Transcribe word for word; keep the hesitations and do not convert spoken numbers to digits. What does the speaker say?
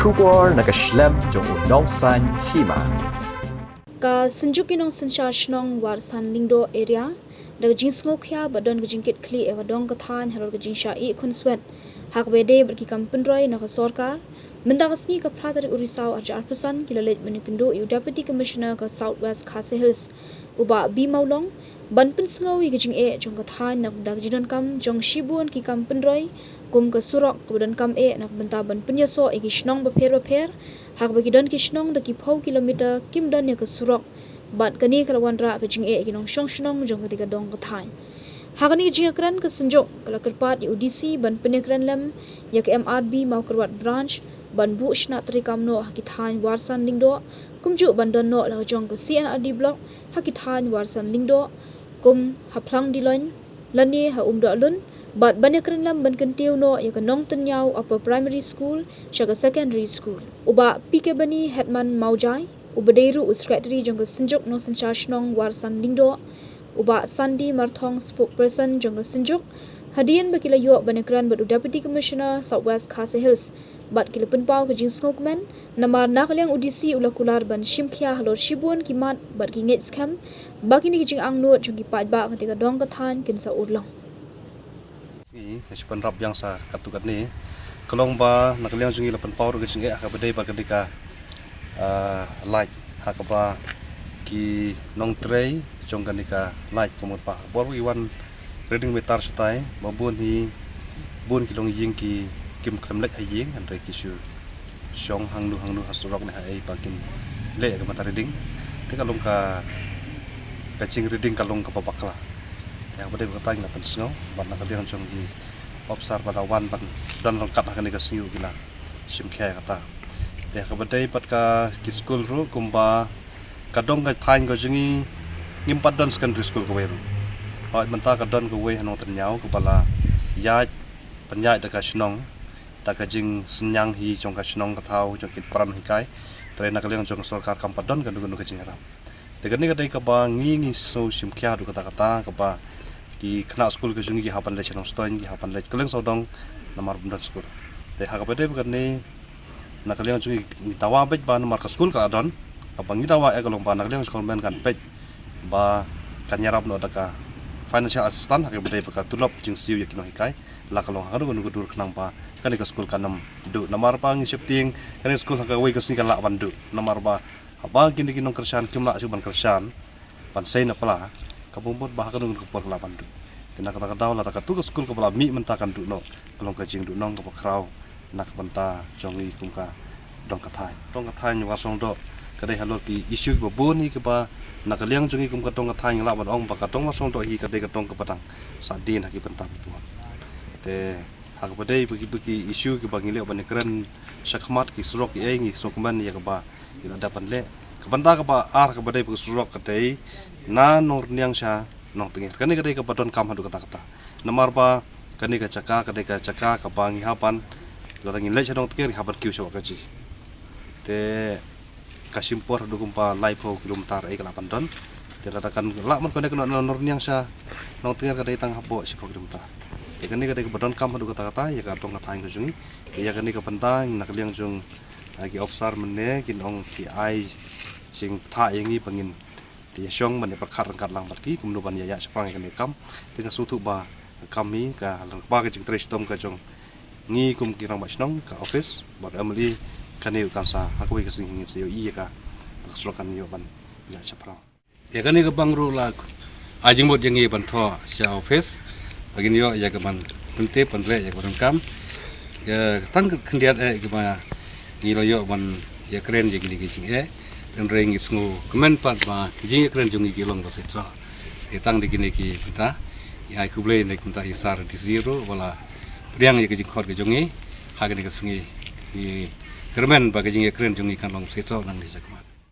Khubor na ka shlem jong u Nongsaiñ Hima. Ka Synjuk ki Nongsynshar Shnong Warsan Lyngdoh area da ka jingsngewkhia ba don ka jingkitkhlieh ïa ka dong ka thaiñ halor ka jingshah ïeh khunswet ha kaba ïadei bad ki kam pynroi na ka sorkar. Mynta ka sngi ka phra tarik u Risaw arhajar arphew san ki la leit ban ïakynduh ïa u Deputy Commissioner ka South West Khasi Hills, u Bah B Mawlong, ban pynsngew ïa ka jingeh jong ka thaiñ na ka bynta ka jingdonkam jong shibun ki kam pynroi kum ka surok kaba donkam eh na ka bynta ban pynïasoh ïa ki shnong bapher bapher, ha kaba ki don ki shnong da ki phew kilometer kim don ïa ka surok. Bad kane ka la wanrah ka jingeh ïa ki nongshong shnong jong katei ka dong ka thaiñ. Ha kane ka jingïakren ka Synjuk ka la kyrpad ïa u D C ban pynïakren lem ïa ka M R B Mawkyrwat Branch ban buh shnat treikam noh ha ki thaiñ Warsan Lyngdoh, kumjuh ban don noh la ka jong ka C and R D Block ha ki thaiñ Warsan Lyngdoh, kum ha Phlang Diloin lane ha Umdohlun, bad ban ïakren lem ban kyntiew noh ïa ka Nongtynñiaw Upper Primary School sha ka Secondary School. U Bah P K Bani, Headman Mawjai, uba dei ruh u Secretary jong ka Synjuk Nongsynshar Shnong Warsan Lyngdoh, u Bah Sandi Marthong, Spokesperson jong ka Synjuk, hadien ba ki la ïoh ban ïakren bad u Deputy Commissioner South West Khasi Hills, bad ki la pynpaw ka jingsngewkmen, namar na ka liang u D C u la kular ban shimkhia halor shibun ki mat bad ki ngeit skhem ba kine ki jingangnud jong ki paidbah katei ka dong ka thaiñ kin sa urlong. Sngi, nga shu pynrap biang sa katto katne. Ka long ba na ka liang jong ngi la pynpaw ruh ka jingeh ha kaba dei bad kane ka, ah, light, ha kaba ki nongtrei jong kane ka light ka mut ba bor ki wan reading meter shatai, ba bun hi, bun ki longïing ki kim khlem leit ha ïing, hynrei ki shu shong hangno hangno ha surok ne ha ei ba kin leh ka meter reading. Te ka long ka patching reading ka long kaba bakla. Te ha kaba dei ba kata ngi la pynsngew bad na ka liang jong ki opsar ba la wan ban don ryngkat ha kane ka sngi ki la shimkhia ïa kata. Te ha kaba dei bad ka ki skul ruh kumba ka dong ka thaiñ ka jong ngi ngim pat don secondary school kawei ruh. Hooid mynta ka don kawei ha Nongtynñiaw kaba la ïaid, pynïaid da ka shnong, da ka jingsynñiang hi jong ka shnong ka thaw jong ki para nonghikai. Hynrei na ka liang jong ka sorkar kam pat don kano kano ka jingïarap. Te kane ka dei kaba ngi ngi sngew shimkhia haduh katta katta kaba ki khynnah skul ka jong ngi ki hap ban leit sha Nongstoiñ, ki hap ban leit kylleng sawdong namar bym don skul. Te ha kaba dei ba kane na ka liang jong ngi ngi dawa beit ba namar ka skul ka la don, kaba ngi dawa eh ka long ba na ka liang jong ka government kan peit ba kan ïarap noh da ka financial assistance ha kaba dei ba ka tulop jingsiew ïa ki nonghikai, la ka long ha kano kano ka dur khnang ba kane ka skul kan ym duh. Namar ba ngi sheptieng kane ka skul ha kawei ka sngi kan lah ban duh. Namar ba haba kine ki nongkyrshan kim lah shuh ban kyrshan, ban sei na pla, ka bym mut ba ha kano kano ka por ka lah ban duh. Te na kata ka daw lada katu ka skul kaba la mih mynta kan duh noh, ka long ka jingduhnong kaba khraw na ka bynta jong ngi kum ka dong ka thaiñ. Dong ka thaiñ Warsan Lyngdoh ka dei halor ki issue kiba bun hi kiba na ka liang jong ngi kum ka dong ka thaiñ ngi lah ban ong ba ka dong Warsan Lyngdoh hi ka dei ka dong kaba dang sahdien ha ki bynta ba bun. Te ha kaba dei ba ki, ba ki issue kiba ngi leh ban ïakren shakhmat, ki surok ki ei, ngi sngewkmen ïa kaba ngi la dep ban leh. Ka bynta kaba ar kaba dei ba ka surok ka dei na Nongrynïang sha Nongtnger. Kane ka dei kaba donkam haduh katta katta. Namar ba kane ka jaka ka dei ka jaka kaba ngi hap ban, lada ngi leit sha Nongtnger ngi hap ban kiew sha Wahkaji. Te ka shim por haduh kumba laiphew kilometer ei ka lah ban don. Te lada kan lah ban connect noh na Nongrynïang sha Nongtnger ka dei tang hapoh shiphew kilometer. Te kane ka dei kaba donkam haduh katta katta ïa ka dong ka thaiñ ka jong ngi. Te ïa kane ka bynta na ka liang jong, ah, ki opsar mynne kin ong ki ai jingthoh ïa ngi ba ngin te ïa shong ban ïa pyrkhat ryngkat lang bad ki kumno ban ïa ïa shaphrang ïa kane ka kam. Te nga sngewthuh ba ka kam hi ka long ba ka jingtrei shitom ka jong ngi kum ki rangbah shnong, ka office bad M L A, kane u kan sa ha kawei ka sngi ngin sa ïohi ïa ka, ka surok kan ïoh ban ïa shaphrang. Ïa kane ka bang ruh la ai jingmut ïa ngi ban thoh sha office ba ngin ïoh ïa ka ban pyntip ban leh ïa ka ban kam. Ïa tang khyndiat eh kiba ngi la ïoh ban ïakren ïa kine ki jingeh. Hynrei ngi sngewkmen pat ba ki jingïakren jong ngi ki long ba shisha. Ïa tang da kine ki bynta ngi ai khublei na ka bynta i Sir D C ruh ba la pdiang ïa ka jingkhot ka jong ngi ha kane ka sngi. Ngi kyrmen ba ka jingïakren jong ngi kan long shisha nangne sha ka